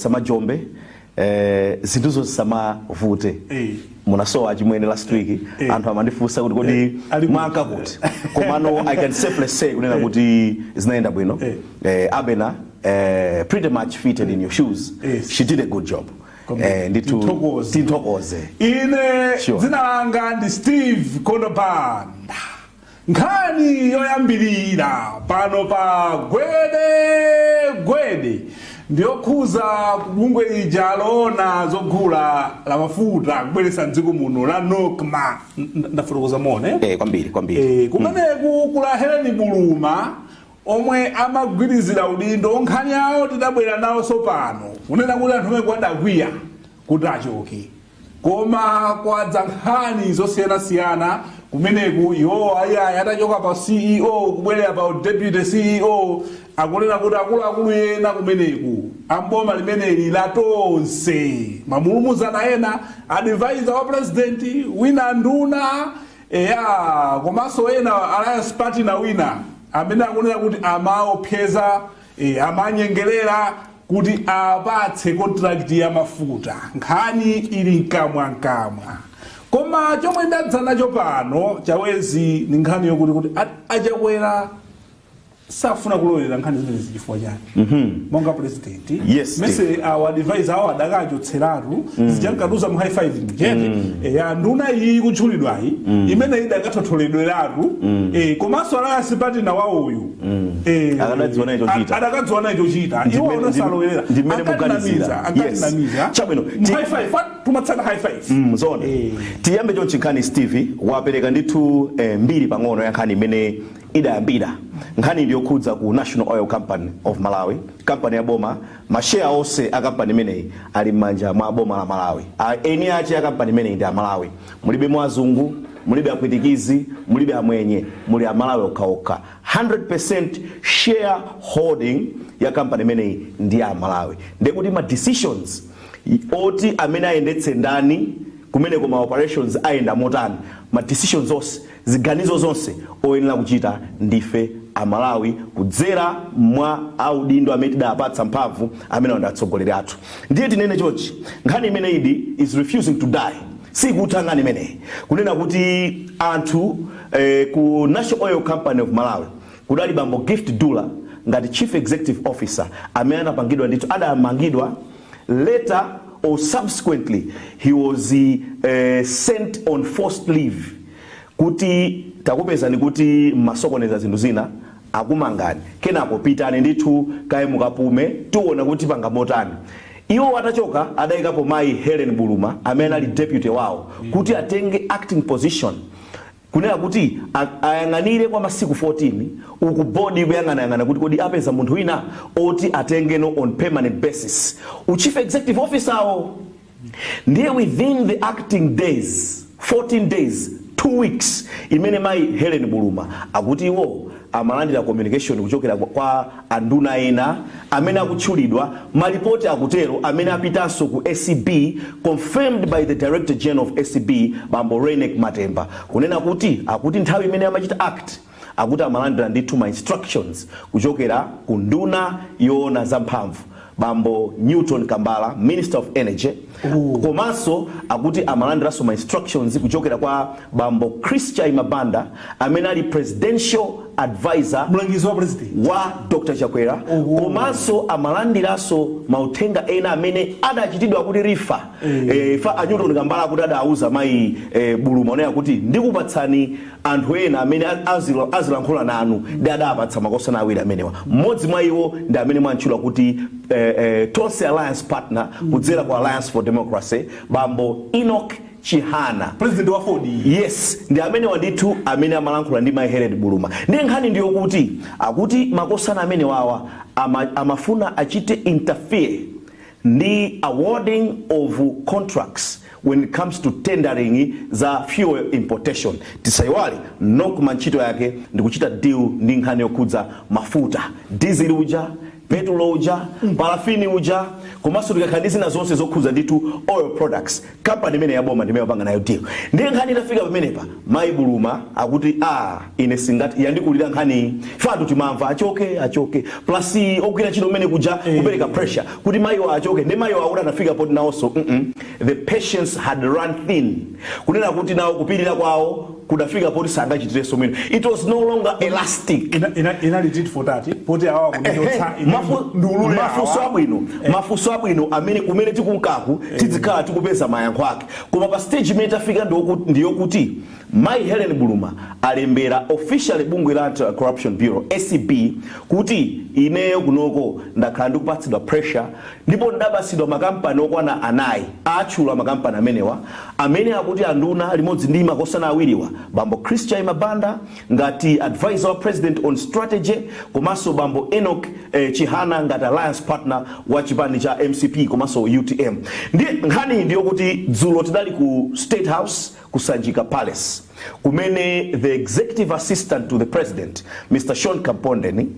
Samajombe, zinthuzo zisamavute. Munasowa chimwene last week. Anthu amandifunsa kuti kodi Ali kuti? Mwanka kuti? Komano I can safely say kunena kuti zinayenda bwino. Abena pretty much fitted in your shoes. She did a good job. Ndithu. Tithokoze. Tithokoze. Ine dzina langa ndi Steve Kondopanda. Nkhani yoyambirira pano pa Gwede Gwede ndiyokhuza bungwe lija loona zogula la mafuta kubweretsa mdziko muno la NOCMA. Ndafotokoza mone? Kwambiri kwambiri. Kumeneku kula Helen Buluma omwe amagwirizira udindo. Nkhani yawo tidabwera nawo sopano kunena kuti anthu omwe adakwiya kuti achoke, koma kwadza nkhani zosiyanasiyana kumeneku. Iwo ayayi atachoka pa CEO kubwerera pa deputy CEO, akunena kuti akuluakulu ena kumeneku amboma limeneli la Tonse mamulumuzana, ena advisor wa president, wina nduna, eya, komanso ena alliance partner wina amene akunena kuti amaopseza, amanyengerera kuti apatse contract ya mafuta. Nkhani ili mkamwa mkamwa, koma chomwe ndadza nacho pano chawezi ni nkhani yokuti kuti aChakwera safuna kulowera nkhani zimenezi chifukwa chani monga president? Yes. Mese awo advisor awo adakachotseratu zijankatuza mu high five mchete ya nduna iyi kutchulidwayi imene idakathotholedweratu, komanso alliance partner wawoyu Akadadziwa naye chochita. Adakadziwa naye chochita. Iwo onasalowera. Ndi mmene muganizira. Ankatinamiza. Yes. Chabwino. Mu high five tumatsata high five. Zona. Tiyambe chonchi nkhani. Steve wapereka ndithu mbiri pang'ono ya nkhani imene idayambira. Nkhani ndiyokhudza ku National Oil Company of Malawi, kampani ya boma. Masheya onse a kampani imeneyi ali m'manja mwa boma la Malawi. Eni ache a kampani imeneyi ndi Amalawi. Mulibe mwazungu, mulibe apwitikizi, mulibe amwenye, muli Amalawi okhaokha. 100% share holding ya kampani imeneyi ndi Amalawi. Ndekuti ma decisions oti amene ayendetse ndani kumeneko, ma operations ayenda motani, ma decisions onse, ziganizo zonse oyenera kuchita ndife Amalawi kudzera mwa audindo amene tidapatsa mphamvu, amene ndi atsogoleri athu. Ndiye tinene chonchi, nkhani imene idi is refusing to die, sikutha nkhani imeneyi. Kunena kuti anthu ku National Oil Company of Malawi kudali bambo Gift Dula ngati chief executive officer amene anapangidwa ndithu, adamangidwa. Later or subsequently he was sent on forced leave kuti takupezani kuti mmasokoneza zinthu zina, akumangani, kenako pitani ndithu kaye mukapume, tiona kuti pangamotani. Iwo atachoka adayikapo mayi Helen Buluma amene ali deputy wawo kuti atenge acting position, kunena kuti ayang'anire kwa masiku 14 uku board ikuyang'anayang'ana kuti kodi apeza munthu wina oti atengeno on permanent basis uchief executive officer awo. Ndiye within the acting days, 14 days, 2 weeks imene mayi Helen Buluma, akuti iwo amalandira communication kuchokera kwa anduna ena amene akutchulidwa, malipoti akutero, amene apitanso ku ACB, confirmed by the director general of ACB, bambo Reyneck Matemba, kunena kuti akuti nthawi imene amachita act, akuti amalandira ndithu ma instructions kuchokera ku nduna yoona zamphamvu, bambo Newton Kambala, Minister of Energy. Komanso akuti amalandiranso ma instructions kuchokera kwa bambo Chris Chaima Banda amene ali presidential advisor, mlangizi wa president wa Dr Chakwera. Komanso amalandiranso mauthenga ena amene adachitidwa kuti refer fa a Newton Kambala kuti adauza mayi Buluma onena kuti ndikupatsani anthu ena amene azilankhula nanu, ndi adapatsa makosana awiri amenewa. Mmodzi mwa iwo ndi amene mwantchula kuti Tonse Alliance partner kudzera ku Alliance for Democracy, bambo Enoch Chihana, president wa AFORD. Yes, ndi amene wandithu amene amalankhula ndi mayi Helen Buluma. Ndiye nkhani ndiyokuti akuti makosana amene wawa amafuna achite interfere ndi awarding of contracts when it comes to tendering za fuel importation. Tisayiwale, NOCMA ntchito yake ndikuchita deal ndi nkhani yokhudza mafuta, diesel uja, Petulo uja, parafini uja, komanso tikakhala ndi zina zonse zokhudza ndithu oil products, kampani imene yaboma ndimene yapanga nayo deal. Ndiye nkhani itafika pamenepa, mayi Buluma akuti, "A, ine singati, yandikulira nkhani." Fatu timamva achoke, achoke, plus ogwira ntchito mmene kuja kupereka pressure kuti mayiwo achoke. Ndi mayiwo akuti anafika poti nawonso the patience had run thin, kunena kuti nawo kupirira kwawo kudafika poti sangachitirenso mwino. It was no longer elastic. Inali tit for tat, poti awa kundichotsa, ine ndiulule Mafunso awa. abwino, mafunso abwino amene kumene tikunkaku tizikhala tikupeza mayankho ake. Koma pa stage imene tafika ndiyokuti mayi Helen Buluma alembera officially bungwe la Anti-Corruption Bureau, ACB, kuti ineyo kunoko ndakhala ndikupatsidwa pressure ndipo ndapatsidwa makampani okwana anayi. Atchula makampani amenewa amene akuti anduna limodzi ndi makosana awiriwa, bambo Chris Chaima Banda ngati advisor wa president on strategy, komanso bambo Enoch Chihana ngati alliance partner wa chipani cha MCP komanso UTM. Ndiye nkhani ndiyokuti dzulo tidali ku State House, ku Sanjika Palace, kumene the executive assistant to the president, Mr Sean Kampondeni,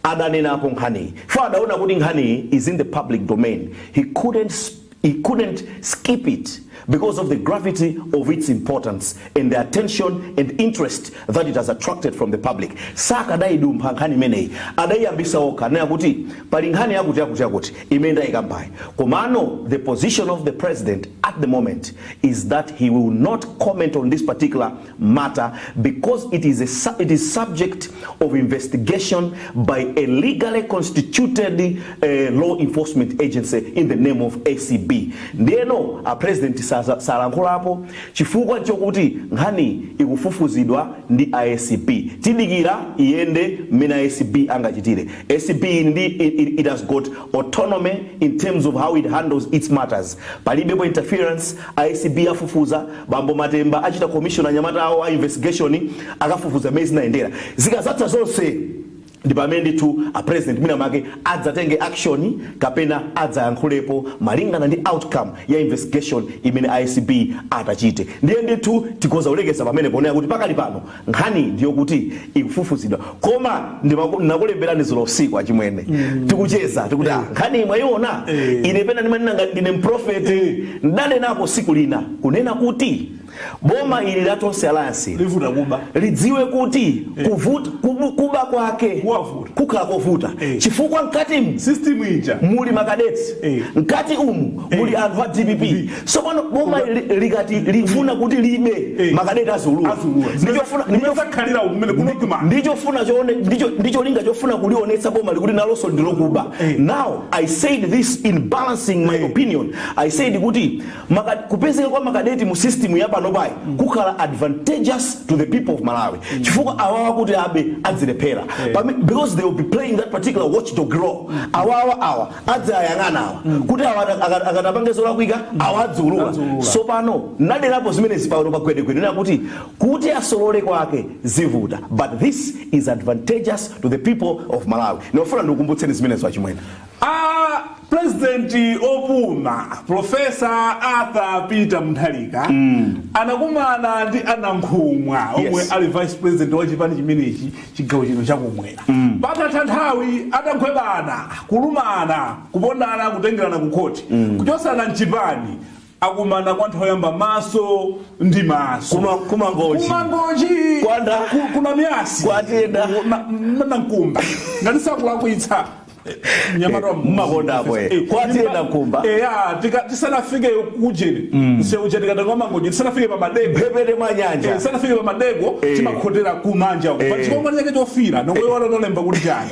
adanenapo nkhaniyi. Fo adaona kuti nkhaniyi is in the public domain. He couldn't skip it because of the gravity of its importance and the attention and interest that it has attracted from the public. Sakadayidumpha nkhani imeneyi. Adayiyambisa okha, anena kuti pali nkhani yakuti, yakuti, yakuti imene ndayikambayi, komano the position of the president at the moment is that he will not comment on this particular matter because it is subject of investigation by a legally constituted law enforcement agency in the name of ACB. Ndiyeno a president salankhulapo chifukwa chokuti nkhani ikufufuzidwa ndi ACB. Tidikira iyende mmene ACB angachitire. ACB ndi it has got autonomy in terms of how it handles its matters. Palibepo interference. ACB afufuza, bambo Matemba achita commission anyamata awo a investigation, akafufuza mmene zinayendera. Zikazatha zonse ndi pamene ndithu a president mwina make adzatenge action kapena adzayankhulepo malingana ndi outcome ya investigation imene ACB atachite. Ndiye ndithu tikhoza kulekeza pamene ponena kuti pakali pano nkhani ndiyokuti ikufufuzidwa. Koma ndinakulemberani dzulo usiku, achimwene, tikucheza tikuti, "Ah, nkhani mwayiona?" Ine pena ndimanena ngati ndine mprofeti. Ndanenapo siku lina kunena kuti boma ili la Tonse Alliance livuta kuba. Lidziwe kuti kuba kwake Kuwavuta. kukhala kovuta, chifukwa mkati System ija muli makadeti, mkati umu muli anthu a DPP. Tsopano boma likati lifuna kuti libe, makadeti aziulula. Aziulula. Ndichokhalira kumene kunokuma. Ndichofuna choone, ndicho linga chofuna kulionetsa boma likuti nalonso ndilokuba. Now I said this in balancing my opinion. I said kuti kupezeka kwa makadeti mu system ya panopayi kukhala advantageous to the people of Malawi, chifukwa awawa kuti abe adzilephera. Because they will be playing that particular watchdog role. Awawa awa adzayang'ana awa kuti awa akatapange zolakwika, awa adziulula. Adziulula. So pano naderapo zimene zipano pagwedegwede nena kuti asolole kwake zivuta, but this is advantageous to the people of Malawi. Ndimafuna ndikukumbutseni zimenezo, achimwene. A president opuma, Professor Arthur Peter Mutharika, anakumana ndi Anankhumwa omwe ali vice president wa chipani chimenechi chigawo chino chakumwera. Patatha nthawi atakhwebana, kulumana, kupondana, kutengerana ku khoti, kuchosana mchipani, akumana kwa nthawi yamba maso ndi maso. Kumangochi. Kumangochi. Kwanda. Kuna miyasi. Kwatenda. Na nkumba ngati sakulakwitsa mnyamata wa Mmakondapo, eh. Kwatenda nkumba. Eya, tisanafike kujeni msewu tikatenga Mangochi, tisanafike pa Madego, mphepete mwa nyanja. Tisanafike pa Madego, timakhotera kumanja uko pa chikwangwani chake chofira nongoiwana nalemba kuti chani?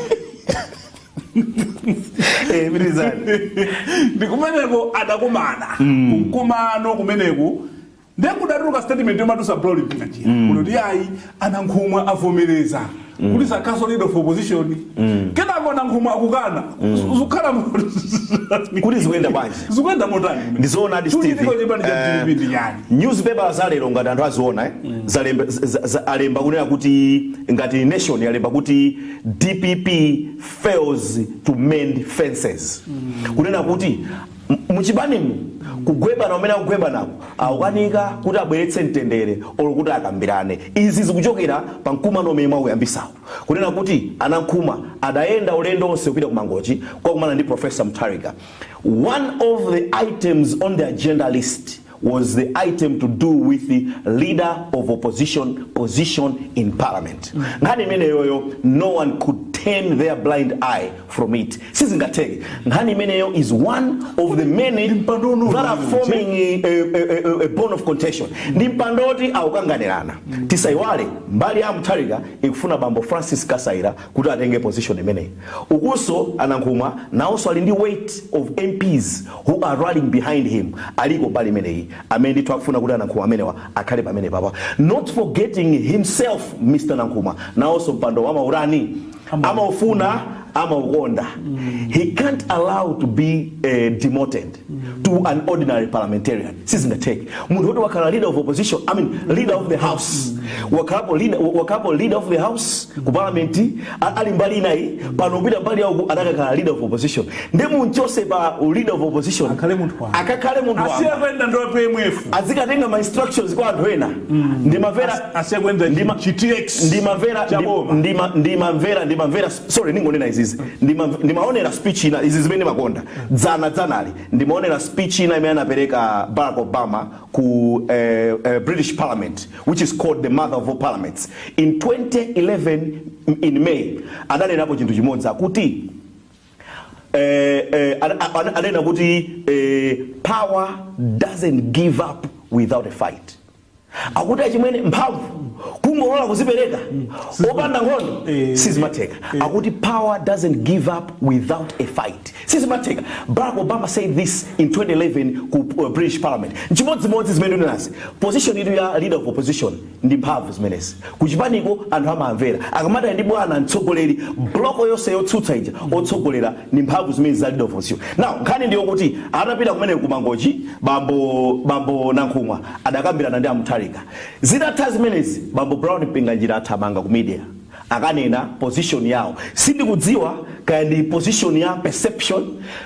Pitirizani. Ndi kumeneko adakumana kumkumano kumeneku. Ndiye kudatuluka statement yomatusa Brown Mpinganjira kuti ayi, Anankhumwa avomereza kuti sakhaso leader of opposition. Kenako Anankhumwa akukana. Zikukhala Kuti zikuyenda bwanji? Zikuyenda motani? Ndizoonadi, Steve. Chikuchitika chipani cha DPP ndi chani? Newspaper zalero, ngati anthu aziona, alemba kunena kuti, ngati Nation yalemba kuti "DPP fails to mend fences", kunena kuti Muchipanimu kugwebana umene akugwebanako, akukanika kuti abweretse mtendere olo kuti akambirane. Izi zikuchokera pa mkumano umene mwauyambisawo, kunena kuti a Nankhumwa adayenda ulendo onse kupita ku Mangochi kwakumana ndi Professor Mutharika. One of the items on the agenda list was the item to do with the leader of opposition position in parliament. Nkhani imeneyoyo, no one could turn their blind eye from it. Sizingatheke. Nkhani imeneyo is one of the many Mpando uno that are forming a bone of contention. Ndi mpando oti akukanganirana. Tisayiwale, mbali ya Mutharika ikufuna bambo Francis Kasaira kuti atenge position imeneyi. Ukunso a Nankhumwa nawonso ali ndi weight of MPs who are rallying behind him. Aliko mbali imeneyi amene ndithu akufuna kuti a Nankhumwa amenewa akhale pamene papa, not forgetting himself Mr Nankhumwa, nawonso mpando wa maurani amaufuna, amaukonda. He can't allow to be demoted to an ordinary parliamentarian. Sizingatheke. Munthu woti wakhala leader of opposition, I mean, leader of the house, wakhalapo leader of the house ku parliament, ali mbali inayi, pano kupita mbali yauku adakakhala leader of opposition, ndi munchose pa leader of opposition. Akhale munthu wamba. Akakhale munthu Asiye wamba. kuyenda ndo PMF. Azikatenga ma instructions kwa anthu ena. Ndimamvera Asiye kuyenda chi TX ndimamvera cha boma. Ndimamvera, sorry, ningonena izizi. Ndimaonera speech ina, izi zimene makonda, dzana dzanali ndimaonera speech ina imene anapereka Barack Obama ku British Parliament, which is called the mother of all parliaments, in 2011 in May. Adanenapo chinthu chimodzi, akuti anena kuti "Power doesn't give up without a fight." Akuti, achimwene, mphamvu kungolola kuzipereka opanda nkhondo sizimatheka. Akuti power doesn't give up without a fight, sizimatheka. Barack Obama said this in 2011 ku British Parliament. Nchimodzimodzi zimene ndinazi, position itu ya leader of opposition ndi mphamvu zimenezi. Kuchipaniko anthu amamvera akamati ndi bwana mtsogoleri, block yonse yotsutsa ija otsogolera, ni mphamvu zimene za leader of opposition. Now nkhani ndiyo kuti atapita kumene kumangochi, bambo Nankhumwa adakambirana ndi a Mutharika. Zitatha zimenezi, bambo Brown Mpinganjira athamanga ku media, akanena position yawo. Sindikudziwa kaya ndi position ya perception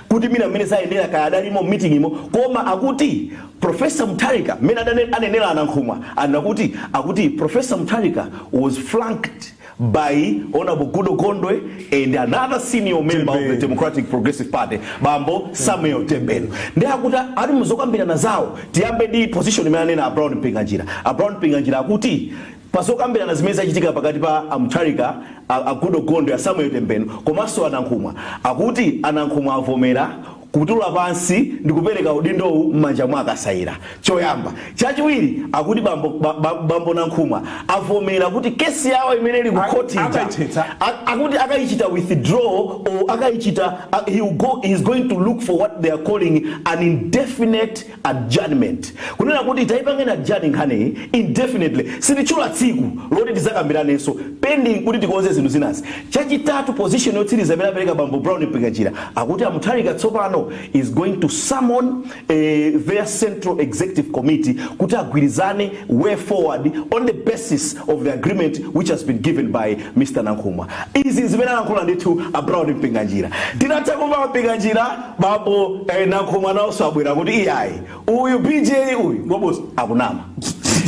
kuti mina mmene zayendera, kaya adalimo meeting imo, koma akuti Professor Mutharika, mmene anenera a Nankhumwa, anakuti akuti Professor Mutharika was flanked by Honorable Goodall Gondwe and another senior member of the Tembenu. Democratic Progressive Party, bambo Samuel Tembenu. Ndi akuti ali muzokambirana zawo. Tiyambe ndi position imene anena a Brown Mpinganjira. A Brown Mpinganjira akuti pazokambirana zimene zachitika pakati pa a Mutharika, a Goodall Gondwe, a Samuel Tembenu komanso a Nankhumwa, akuti a Nankhumwa avomera kutula pansi ndi kupereka udindowu m'manja mwa Akasaira, choyamba. Chachiwiri, akuti bambo Nankhumwa avomera kuti kesi yawo imene ili ku court ija Akayithetsa. Akuti akayichita withdraw or akayichita, he will go, he is going to look for what they are calling an indefinite adjournment, kunena kuti tayipangeni adjourn nkhaniyi indefinitely, sititchula tsiku loti tizakambiranenso, pending kuti tikonze zinthu zinazi. Chachitatu, position yotsiriza imene apereka bambo Brown Mpinganjira, akuti a Mutharika tsopano is going to summon their central executive committee kuti agwirizane way forward on the basis of the agreement which has been given by Mr Nankhumwa. Izi zimene alankhula ndithu a Brown Mpinganjira. Tinatha kumva Mpinganjira, bambo Nankhumwa nawonso abwera kuti iyayi, uyu BJ uyu Ngoboza. akunama.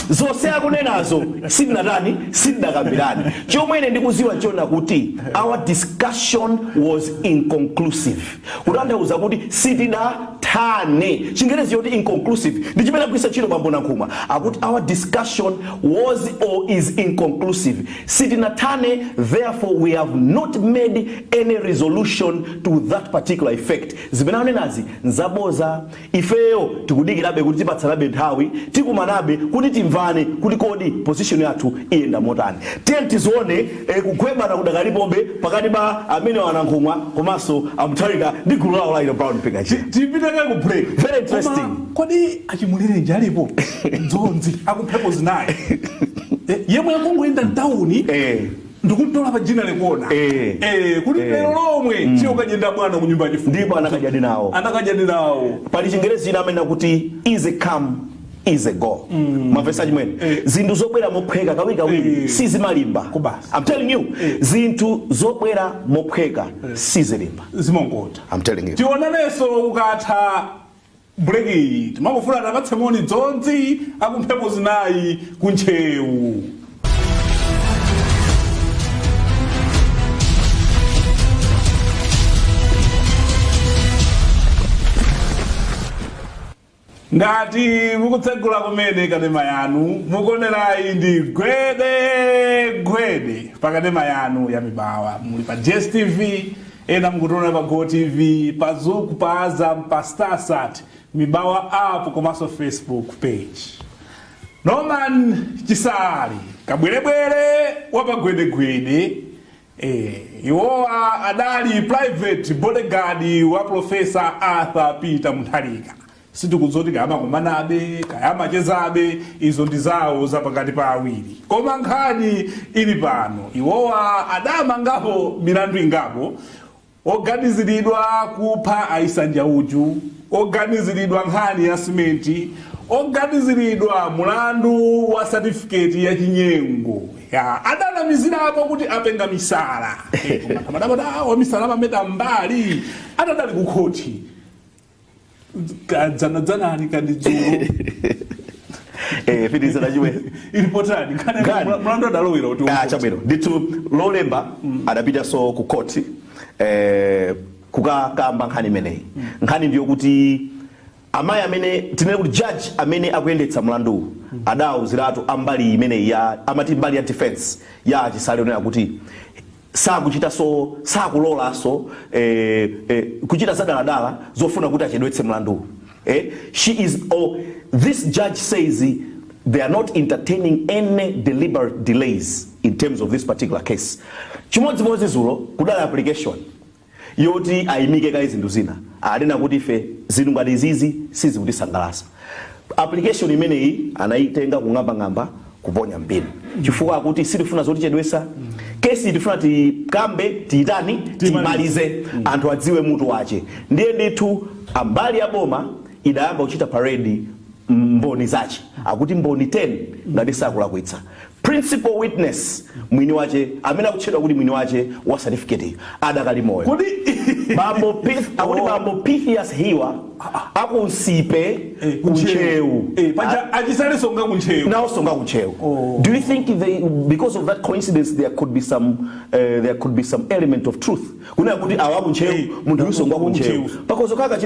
Zonse akunenazo sitinatani, sitinakambirane. Chomwe ine ndikuziwa chona kuti our discussion was inconclusive, kutanthauza kuti sitidathane. Chingerezi choti inconclusive ndi chimene agwiritsa ntchito bambo Nankhumwa. Akuti our discussion was or is inconclusive, sitinathane, therefore we have not made any resolution to that particular effect. Zimene anenazi nzaboza. Ifeyo tikudikirabe kuti tipatsanabe nthawi, tikumanabe kuti timvane kuti kodi position yathu iyenda motani. Tiye tizione kugwebana kudakalipobe pakati pa amene a Nankhumwa komanso a Mutharika ndi gulu lawo la ino Brown Mpinganjira. Tipiteke ku break. Very interesting. Koma kodi achimulirenji alipo dzonzi akumphepo zinayi? Yemwe akungoyenda mtawuni ndikutola pa jina likuona kuti lero lomwe chiyo kajenda bwana ku nyumba yachifumu. Ndipo anakadyadi nawo. Anakadyadi nawo. Pali Chingerezi ina amene akuti "easy come, easy go". Mwamvetsa, chimwene? Eh. Zinthu zobwera mophweka kawirikawiri sizimalimba. Kubasa. I'm telling you, zinthu zobwera mophweka sizilimba. Zimongota. I'm telling you. Tionanenso ukatha. Break iyi timangofuna tapatse moni dzonzi akumphepo zinayi kuntcheu. Ngati mukutsegula kumene kanema yanu, mukuonerayi ndi Gwede Gwede pa kanema yanu ya Mibawa. Muli pa DSTV, ena mukutionera pa GoTV, pa Zuku, pa Azam, pa Starsat, Mibawa app komanso Facebook page. Norman Chisale, kabwerebwere wa pa Gwede Gwede. Iwowa adali private bodyguard wa Professor Arthur Peter Mutharika. Sitikudziwa kuti kaya amakumanabe, kaya amachezabe, izo ndi zawo za pakati pa awiri. Koma nkhani ili pano, iwowa adamangapo milandu ingapo, oganiziridwa kupha a Issa Njauju, oganiziridwa nkhani ya simenti, oganiziridwa mulandu wa satifiketi ya chinyengo. Ya, adanamizirapo kuti apenga misala. Koma amadabwa kuti, ah, wamisala amameta mbali atadali ku khoti. Dzanadzanali kandi dzulo. Pitiriza nachimwe. Ilipotani nkhani? Nkhani. Mlandu adalowera kuti Ah, chabwino ndithu, Lolemba adapitanso ku court kukakamba nkhani imeneyi. Nkhani ndiyo kuti amayi amene, tinene kuti judge amene akuyendetsa mlanduwu, adawuziratu ambali imeneyi ya, amati mbali ya defense ya Chisale, onena kuti sakuchitanso, sakulolanso kuchita zadaladala zofuna kuti achedwetse mlanduwu. She is or this judge says they are not entertaining any deliberate delays in terms of this particular case. Chimodzimodzi zulo kudala application yoti ayimike kaye zinthu zina. Anena kuti ife zinthu ngati izizi sizikutisangalatsa. Application imeneyi anayitenga kung'ambang'amba kuponya mbinu, chifukwa akuti sitifuna zotichedwesa kesi, tifuna tikambe, tiyitani, tiyimalize, anthu adziwe mutu wache. Ndiye ndithu ambali ya boma idayamba kuchita parade mboni zache, akuti mboni 10 ngati sakulakwitsa. Principal witness, mwini wache amene akutchedwa kuti mwini wache wa certificate, adakali moyo. Kodi Bambo Pith, akuti Bambo Pythias Hiwa akunsipe kuntcheu. Paja aChisaleso nga kuntcheu. Nawonso nga kuntcheu. Oh. Do you think they, because of that coincidence, there could be some element of truth kunena kuti awa kuntcheu, munthu uyunso ngwa kuntcheu? Kuntcheu. Pakozo kaka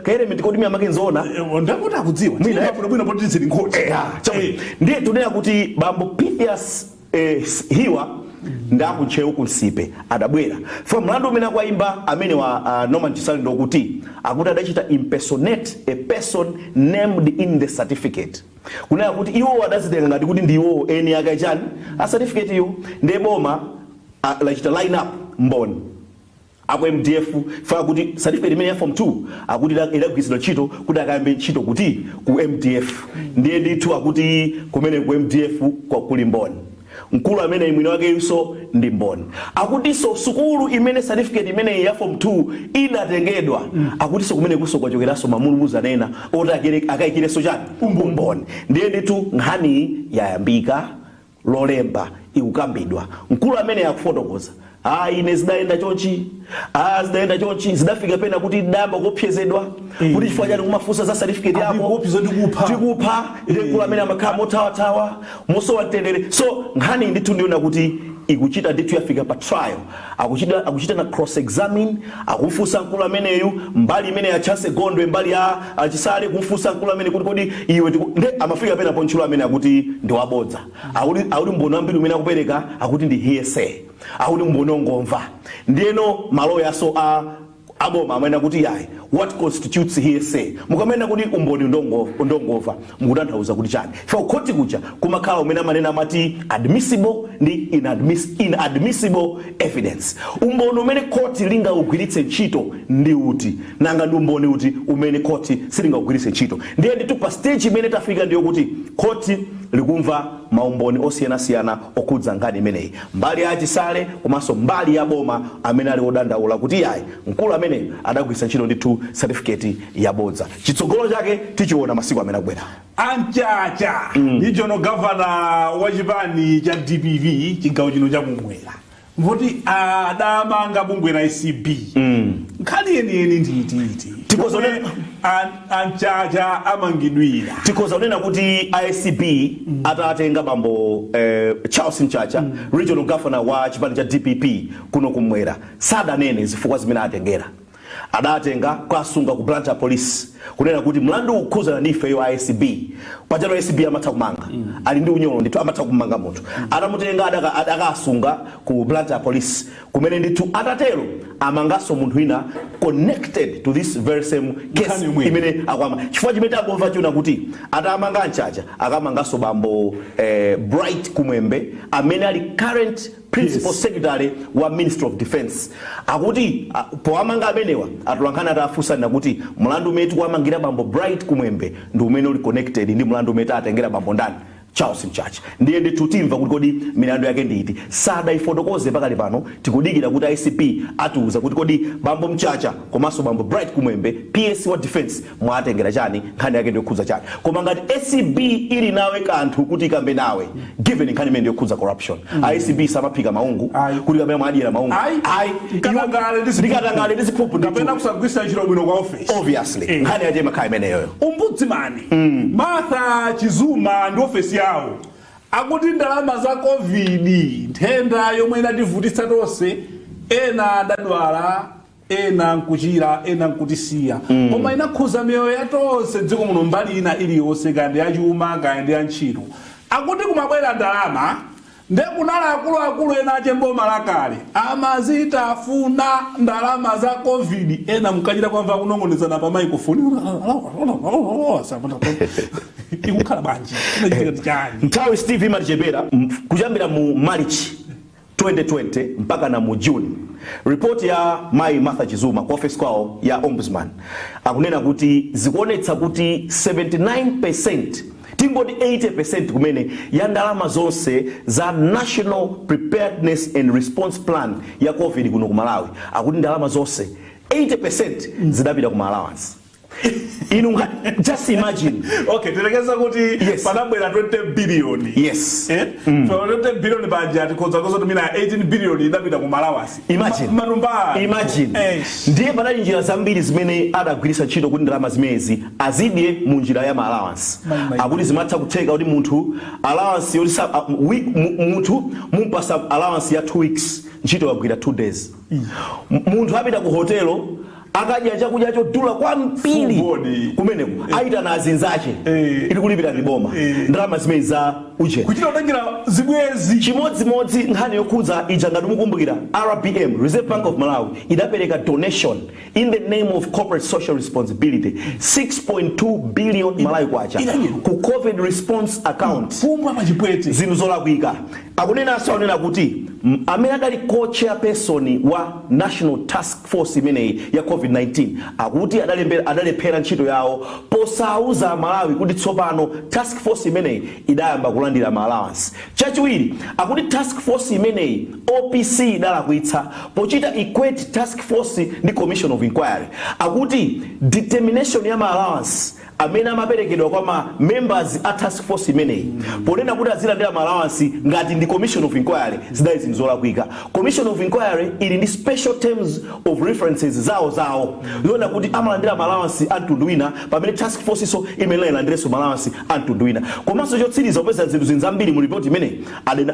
ka element kodi miyamake nzoona. Ndakuti akudziwa. Mwina, eh. Bwino bwino poti zili nkhoti. Chabwino. Ndiye tunena kuti Bambo Pythias Hiwa ndakuntcheu kunsipe adabwera fa mlandu umene akuwayimba amene wa Norman Chisale, ndokuti akuti adachita impersonate a person named in the certificate, kunena kuti iwo adazitenga ngati kuti ndi iwo eni ake chani a certificate iyo. Ndiye boma lachita line up mboni aku MDF fa kuti certificate imene ya form 2 akuti idagwiritsidwa ntchito kuti akayambe ntchito kuti ku MDF. Ndiye ndithu akuti kumene ku MDF kuli mboni, mkulu amene mwini wakeyunso ndi mboni. Akutinso sukulu imene certificate imeneyi ya form 2 idatengedwa, akutinso kumene kuso kwachokeranso mamulumuza nena oti akayikirenso chani umboni. Ndiye ndithu nkhaniyi yayambika Lolemba, ikukambidwa. Mkulu amene akufotokoza, ah, ine zidayenda chonchi, ah, zidayenda chonchi, zidafika pena kuti dayamba kuopsezedwa kuti chifukwa chani kumafunsa za certificate yako? Akuopseza tikupha. Tikupha. Ndiye mkulu amene amakhala mothawathawa, mosowa mtendere. So nkhani ndithu ndiona kuti ikuchita ndithu yafika pa trial, akuchita na cross examine, akufunsa mkulu ameneyu mbali imene ya Chance Gondwe, mbali ya aChisale, kumfunsa mkulu amene kuti kodi iwe nde amafika pena pontchula amene akuti ndi wabodza, akuti mboni ambiri umene akupereka akuti ndi hearsay, akuti mboni ongomva. Ndiyeno maloyaso a aboma amanena kuti yayi, what constitutes hearsay? Mukamanena kuti umboni ndongomva, mukutanthauza kuti chani? Fa kukhoti kuja kumakhala umene amanena amati admissible ndi inadmissible evidence. Umboni umene khoti lingaugwiritse ntchito ndi uti? Nanga ndi umboni uti umene khoti silingaugwiritse ntchito? Ndiye ndithu pa stage imene tafika ndiyo kuti khoti likumva maumboni osiyanasiyana okhudza nkhani imeneyi, mbali ya aChisale komanso mbali ya boma amene ali odandaula kuti yayi, mkulu amene adagwiritsa ntchito ndithu certificate yabodza. Chitsogolo chake tichiona masiku amene akubwera. Anchacha, regional governor wa chipani cha DPP chigawo chino chakumwera, mvoti adamanga bungwe la ACB. Nkhani yeniyeni ndiitiiti? Tikhoza Chomwe a Mchacha amangidwira. Tikhoza kunena kuti ACB atatenga bambo Charles Mchacha, regional governor wa chipani cha DPP kuno kumwera, sadanene zifukwa zimene atengera. Adatenga kukasunga ku Blantyre Police, kunena kuti mlandu ukukhuzana ndi ifeyo ACB. Pajano ACB amatha kumanga, ali ndi unyolo ndithu, amatha kumanga munthu. Atamutenga adakasunga ku Blantyre Police, kumene ndithu atatero amanganso munthu wina connected to this very same case. Nkhani yomweyo. Imene akwama chifukwa chimene tangomva chiona kuti atamanga Mchacha, akamanganso bambo Bright Kumwembe, amene ali current principal secretary wa Ministry of Defense. Akuti powamanga amenewa, atolankhani atafunsana kuti mlandu umene tikuwamangira bambo Bright Kumwembe ndi umene uli connected ndi mlandu umene tatengera bambo ndani, Charles Mchacha. Ndiye ndithu timva kuti kodi milandu yake nditi. Sadayifotokoze pakali pano. Tikudikira kuti ACB atiuza kuti kodi bambo Mchacha komanso bambo Bright Kumwembe, PS wa Defense, mwatengera chani, nkhani yake ndiyokhudza chani. Koma ngati ACB ili nawe kanthu kuti ikambe nawe, given nkhani imene ndiyokhudza corruption, ACB samaphika maungu Ayi. kuti kapena mwadyera maungu. Ayi. Ayi. Katangale ndi ziphuphu. Ndikatangale ndi ziphuphu ndithu. Kapena kusagwiritsa ntchito bwino kwa office. Obviously. Nkhani yake imakhala imeneyoyo. Ombudsman Martha Chizuma ndi ofesi yawo akuti ndalama za COVID, nthenda yomwe inativutitsa tonse, ena adadwala, ena nkuchira, ena nkutisiya, koma inakhuza miyoyo ya tonse dziko muno mbali ina iliyonse, kaya ndi yachuma, kaya ndi ya ntchito. Akuti kumabwera ndalama, nde kunali akuluakulu ena achemboma lakale amazitafuna ndalama za COVID. Ena mukachita kwamva kunong'onezana pa microphone, ikukhala bwanji? Inachitika ndi chani? Nthawi, Steve, imatichepera. Kuyambira mu March 2020 mpaka na mu June, ripoti ya mayi Martha Chizuma ku office kwawo ya ombudsman akunena kuti zikuonetsa kuti 79%, tingoti 80% kumene, ya ndalama zonse za National Preparedness and Response Plan ya COVID kuno ku Malawi, akuti ndalama zonse 80% zidapita ku allowance. Inu just imagine. Okay, tilekeza kuti panabwera 20 billion. Eh? Pa 20 billion paja tikhoza kuza kuti mina 18 billion idapita ku ma allowance. Imagine. Matumba. Imagine. Ndiye panali njira zambiri zimene adagwiritsa ntchito kuti ndalama zimenezi azidye mu njira ya ma allowance. Mai, mai. Akuti zimatha kutheka kuti munthu allowance yoti munthu mumpasa allowance ya 2 weeks, ntchito yagwira 2 days. Munthu apita ku hotelo, akadya chakudya chodula kwambiri Full board. kumeneko, ayitana azinzache, ili kulipira ndi boma. Ndalama zimene za uje Kuchita kutengera zibwezi. Chimodzimodzi nkhani yokhudza ija, ngati mukumbukira, RBM, Reserve Bank of Malawi, idapereka donation in the name of corporate social responsibility, 6.2 billion Malawi kwacha Idanyero. ku COVID response account. Fumbwa pachipwete. Zinthu zolakwika. Akunenanso, akunena kuti amene adali co-chairperson wa national task force imeneyi ya COVID-19, akuti adalephera ntchito yawo posauza Malawi kuti tsopano task force imeneyi idayamba kulandira ma allowance. Chachiwiri, akuti task force imeneyi, OPC idalakwitsa pochita equate task force ndi commission of inquiry. Akuti determination ya ma allowance amene amaperekedwa kwa ma members a task force imeneyi, ponena kuti azilandira ma allowance ngati ndi commission of inquiry, zidali zinthu zolakwika. Commission of inquiry ili ndi special terms of references zawo zawo, zoona kuti amalandira ma allowance a mtundu wina, pamene task force iso imene ilandirenso ma allowance a mtundu wina. Komanso chotsiriza, kupeza zinthu zinthu zambiri mu report imeneyi,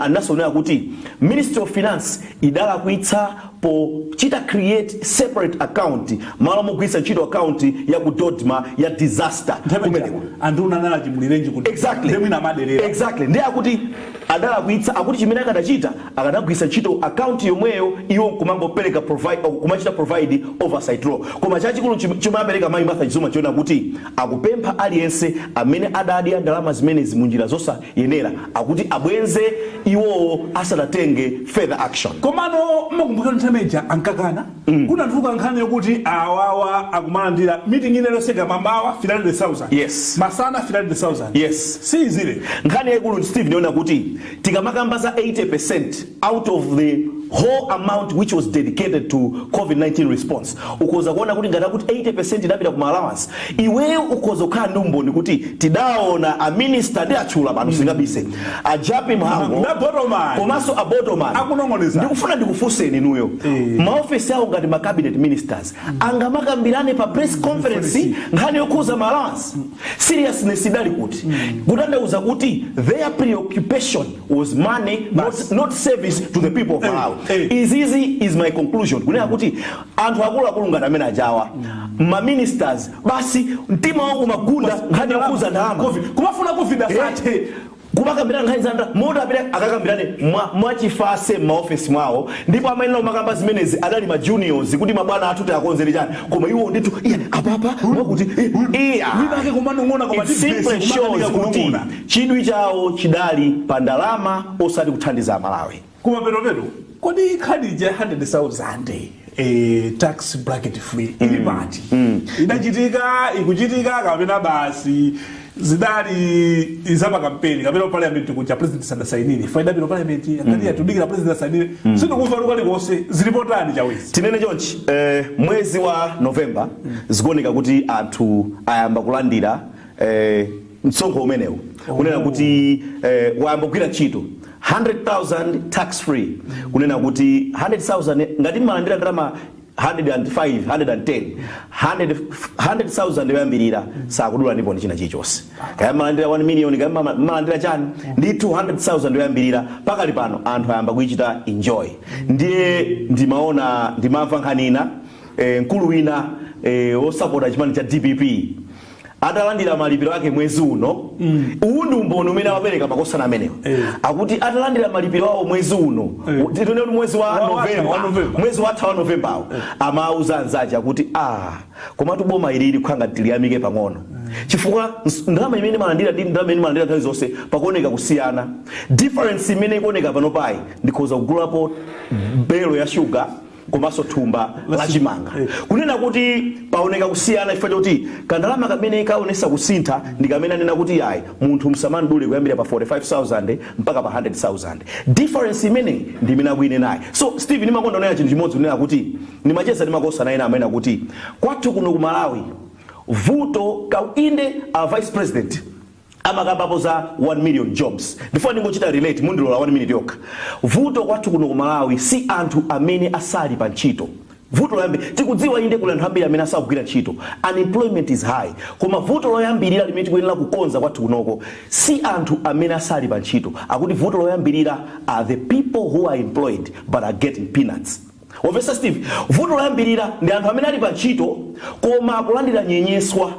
anasonera kuti Ministry of Finance idalakwitsa pochita create separate account malo mogwiritsa ntchito account ya ku DoDMA ya disaster kumeneko. Anthu unanala chimulirenji kuti ndemwina amaderera. Exactly. Ndiye akuti adalakwitsa, akuti chimene akanachita, akanagwiritsa ntchito account yomweyo, iwo kumangopereka provide, kumachita provide oversight role. Koma chachikulu chomwe apereka mayi Martha Chizuma chiona kuti akupempha aliyense amene adadya ndalama zimenezi mu njira zosayenera, akuti abwenze iwowo asanatenge further action. Komano mmakumbukira nthawi ija ankakana, kunatuluka nkhani yokuti awawa akumalandira meeting ine loseka mamawa 300,000, masana 300,000. Sizile. Nkhani yaikulu, Steve, ndiona kuti tikamakamba za 80% out of the whole amount which was dedicated to COVID-19 response, ukhoza kuona kuti ngati akuti 80% idapita kuma allowance, iweyo ukhoza kukhala ndi umboni kuti tidaona a minister ndi atchula pano, singabise, a Jappie Mhango Na Botoman. komanso a Botoman. Akunong'oneza. Ndikufuna ndikufunseni inuyo, maofesi awo ngati ma cabinet ministers angamakambirane pa press conference nkhani yokhuza ma allowance? Seriousness idali kuti? Kutanthauza kuti their preoccupation was money, not service to the people of Malawi. Izizi is my conclusion, kunena kuti anthu akuluakulu ngati amene ajawa, ma ministers, basi mtima wawo umagunda nkhani yokhuza ndalama. Covid. Kumafuna COVID asathe. Kumakambirana nkhani za ndalama, moti apita akakambirane mwachifase m'maofesi mwawo, ndipo amayenera kumakamba zimenezi adali ma juniors kuti mabwana athu tiakonzere chani, koma iwo ndithu iya apapa mwakuti iya. Winake kumanong'ona, koma It simply shows kuti chidwi chawo chidali pa ndalama, osati kuthandiza Amalawi. Kumaperopeto, kodi nkhani ja 100,000 tax bracket free ili pati? Idachitika, ikuchitika, kapena basi zidali izapa kampeni, kapena parliament kuja president sadasainire? Fa idapita parliament, akati atudikira president asainire, sindikumva lukalikonse. Zilipotani chawezi? Tinene chonchi, mwezi wa November zikuoneka kuti anthu ayamba kulandira msonkho umenewu, kunena kuti wayamba kugwira ntchito, 100,000 tax free, kunena kuti 100,000 ngati mmalandira ndalama 105, 110, 100 100,000 yoyambirira sakudula ndipo ndi china chilichonse, kaya malandira 1 million, kaya malandira chani, ndi 200,000 yoyambirira pakali pano anthu ayamba kuichita enjoy. Ndiye ndimaona, ndimamva nkhani ina, mkulu wina wosapota chipani cha DPP atalandira malipiro ake mwezi uno. Uwu ndi umboni umene amapereka makosana amenewa. Akuti atalandira malipiro awo mwezi uno, tinene kuti mwezi wa Novemba, wa November. Mwezi watha wa Novembawo, amauza anzace akuti, "Ah, komatu boma ilili kukhanga tiliyamike pang'ono, chifukwa ndalama imene malandira ndi ndalama imene malandira nthawi zonse pakuoneka kusiyana. Difference imene ikuoneka pano payi, ndikhoza kugulapo belo ya shuga komanso thumba la chimanga." Kunena kuti paoneka kusiyana chifukwa chokuti kandalama kamene kaonesa kusintha ndi kamene anena kuti ayi, munthu msamandule kuyambira pa 45,000 mpaka pa 100,000. Difference imene ndi imene akuinenayi. So Steve, ndimakonda kunena chinthu chimodzi, kunena kuti ndimacheza ndi makosana ena amene akuti kwathu kuno ku Malawi vuto inde a vice president amakambapo za 1 million jobs. Ndifuna ndingochita relate, mundilola 1 minute yokha. Vuto kwathu kuno ku Malawi si anthu amene asali pa ntchito. Vuto loyambira, tikudziwa inde kuli anthu ambiri amene asakugwira ntchito, unemployment is high, koma vuto loyambirira limene tikuyenera kukonza kwathu kunoko si anthu amene asali pa ntchito. Akuti vuto loyambirira are the people who are employed but are getting peanuts. Wamvetsa, Steve? Vuto loyambirira ndi anthu amene ali pa ntchito koma akulandira nyenyeswa.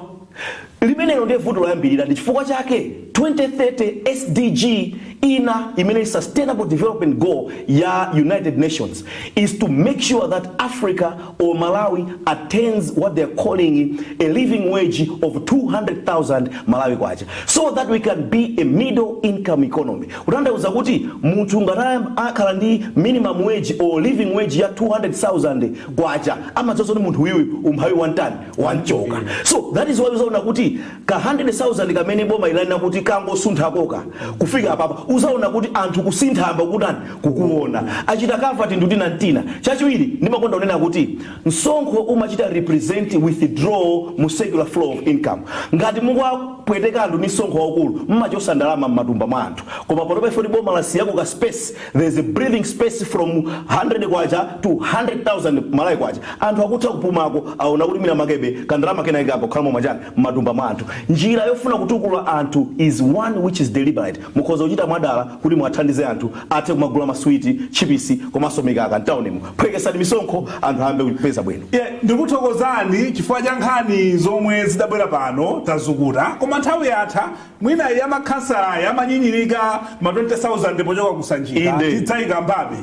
Limenelo ndiye vuto loyambirira. Ndi chifukwa chake 2030 SDG ina imene Sustainable Development Goal ya United Nations is to make sure that Africa or Malawi attains what they're calling a living wage of 200,000 Malawi kwacha, so that we can be a middle income economy. Kutanthauza kuti munthu ngati akhala ndi minimum wage or living wage ya 200,000 kwacha, amadziwa kuti munthu uyuyu umphawi wantani wanchoka. So that is why uzaona kuti ka 100,000 kamene boma ilanena kuti kangosunthakoka kufika apapa, uzaona kuti anthu kusinthamba kutani kukuona achita cover tinthu tina ntina. Chachiwiri, ndimakonda kunena kuti msonkho umachita represent withdraw mu circular flow of income. Ngati mukuwapweteka anthu ndi msonkho waukulu, mmachosa ndalama m'matumba mwa anthu. Koma panopa ifoti boma lasiyako ka space, there's a breathing space from 100 kwacha to 100,000 Malawi kwacha, anthu akutha kupumako, aona kuti mina makebe kandalama kena ikamba kukhala mwachani m'matumba mwa anthu. Njira yofuna kutukula anthu is one which is deliberate. Mukhoza kuchita mwadala kuti mwathandize anthu athe kumagula maswiti, chipisi komanso mikaka mtaunimo. Phwekesani misonkho, anthu ayambe kupeza bwino. Yeah, ndikuthokozani chifukwa cha nkhani zomwe zidabwera pano, tazukuta, koma nthawi yatha. Mwina yamakhansala yamanyinyirika ma 20,000 pochoka kusanjika, tidzayika mbabe.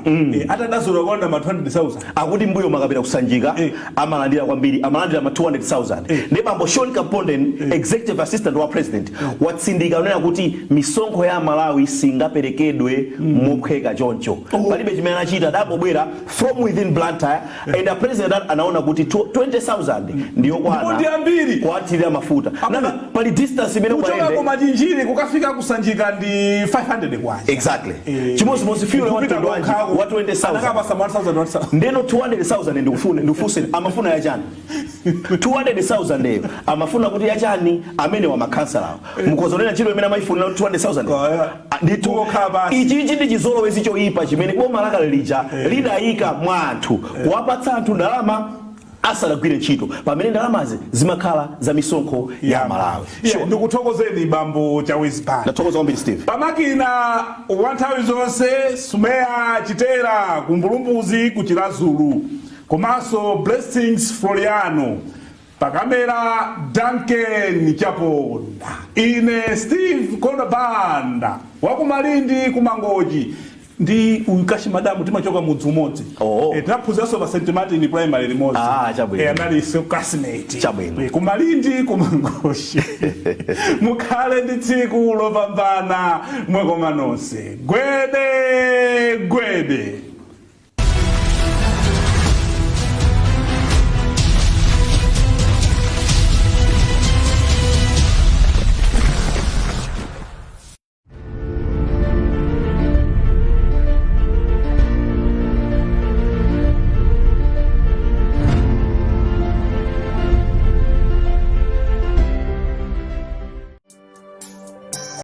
Atadazula kuona ma 200,000. Akuti mbuyo makapita kusanjika amalandira kwambiri, amalandira ma 200,000. Ndi bambo Sean Kampondeni, executive assistant wa president, watsindika kunena kuti misonkho ya Malawi si Singaperekedwe mophweka choncho. Palibe chimene anachita, adangobwera from within Blantyre, and a president anaona kuti 20,000 ndiyokwana. Ndipo ndi ambiri. Kuwathirira mafuta. Nanga pali distance imene kuchoka ukayende ku Machinjiri kukafika ku Sanjika ndi 500 kwacha. Exactly. Chimodzimodzi fuel wa Kupita mtundu wanji kokhako, wa 20,000. anakapasa 1000 1000. Ndeno 200,000, ndikufune ndikufunse, amafuna yachani 200,000 eyo? Amafuna kuti yachani amene wa makhansalawo? Mukhoza kunena ntchito imene amayifunira 200,000? Kaya. Ah, ndithu. Kungokhala basi. Ichi ichi ndi chizolowezi choyipa chimene boma lakale lija lidayika mwa anthu, kuwapatsa anthu ndalama asadagwire ntchito, pamene ndalamazi zimakhala za misonkho ya Malawi. Yeah, ndikuthokozeni, bambo Chawezi Banda. Ndathokoza kwambiri, Steve. Pamakina wa nthawi zonse, Sumeya Chitera kumbulumbuzi ku Chiradzulu, komanso Blessings Floriano pakamera, Duncan Chaponda, ine Steve Kondabanda wakumalindi kumangoji ndi uyu Kashi Madamu timachoka mudzi umodzi. Oh. Tinaphunziranso pa St Martin Primary limodzi. Ah, chabwino. Anali so classmate. Chabwino. Kumalindi kumangoji. Mukhale ndi tsiku lopambana, mwekoma nonse. Gwede gwede.